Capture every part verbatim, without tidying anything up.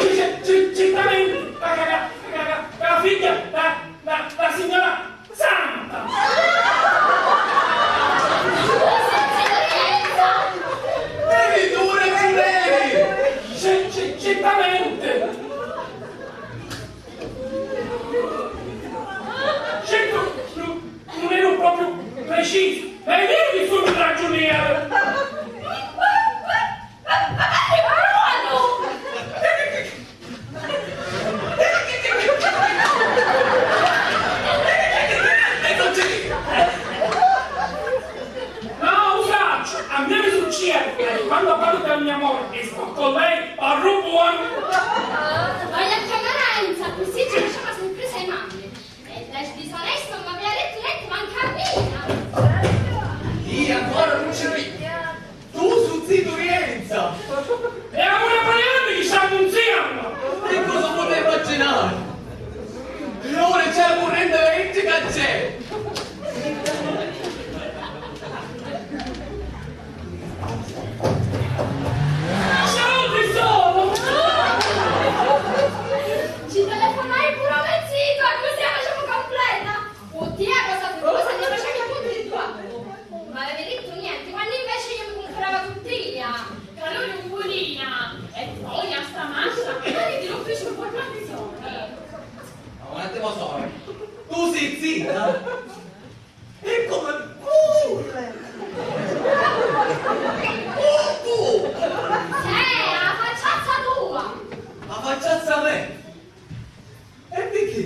Ci-, ci-, certamente, la, la, la, la, la figlia, la, la, la signora Santa! Vedi tu, Reginelli! Ce-, ce-, certamente! Certo, nu-, nun ero propriu precisu, ma è vero chi sugnu ragiuneri! No, u sacciu, E sto con lei, parru buono! Voglio chiamare a Enza, così ci facciamo sorpresa ai mammi. E da disonesto non mi aveva detto niente, manca a mia! Io ancora non ci vedo. Tu su zitto di Enza! E a una pariente che sta con zia! E cosa poteva immaginare? E ora c'è la corrente elettrica, c'è! Ciao tesoro! Ci telefonai pure a me zito, e così la facciamo completa! Oddio, cosa furiosa, ne facciamo i conti di quattro! Non mi avevi detto niente, quando invece io mi comprava tuttia! Calore un pulina! E poi a sta mascia, vedi che l'ufficio un po' quanti soldi! Ma un attimo solo, tu sei zitta? E come pure! Pure! Eh, la facciazza tua! La facciazza me! E perché?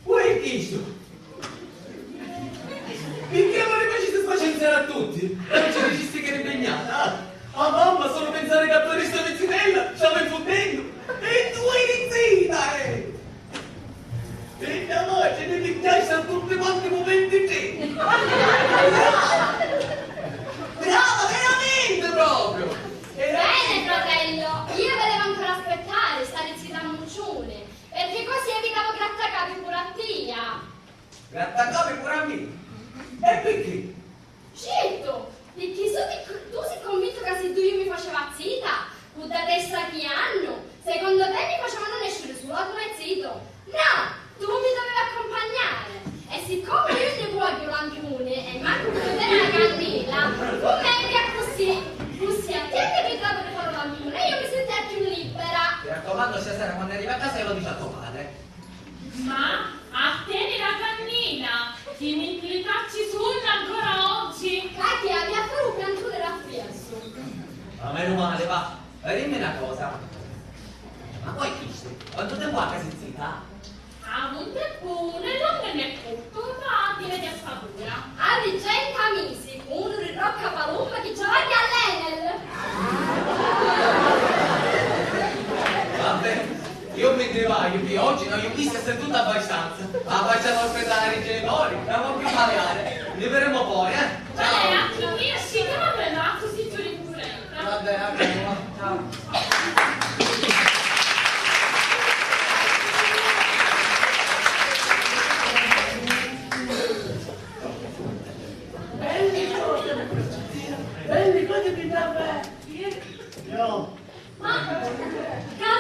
Pure chisto! Perché non li faciste spacenziare a tutti? Non ci dicisti che eri impegnata? Ah, a mamma solo pensare che a Florista Pezzitella stava infondendo! E tu eri zitta, eh! E da voi ce ne pigliaste a tutti quanti momenti te! Brava! Brava, veramente proprio! Bene, fratello, io volevo ancora aspettare, stare zitta a muccione, perché così evitavo grattacapi pure a tia. Grattacapi pure a me? E perché? Certo, picchì su ti, tu si convinto ca siddu io mi faceva zita, cu dda testa chi hannu, secondo te mi facevanu nesciri sula come zito? No, tu mi dovevi accompagnare. E siccome io ne voglio lampione e manco più vedere la cannella, fu meglio così. Così a te ti pigliavo di fare lampione e io mi sentia più libera. Mi raccomando, stasera quando arrivi a casa glielo dici a tuo padre. Ma a teni la cannina, ti metti li tacci sunna ancora oggi? Cacchia, vi a fare un piantone da fresco. Ma meno male, va. E dimmi una cosa. Ma poi chisti, quanto tempo ha che si zita? Ah, un tempo né longo né corto, ma ti vedi a sapura. Avi trenta misi, cu unu di rocca palumma chi travagghia all'Enel. Vabbè, io mi ne vaio, che oggi non ho visto e sentito abbastanza. La facciamo aspettare i genitori, non può più sbagliare. Ne vedremo poi, eh. Ciao. Vabbè, anche io sì, che vabbè, ma così tu ri pure. Vabbè, vabbè, ciao. Belli cose, belli cose che già vedi. Io. Ma, ca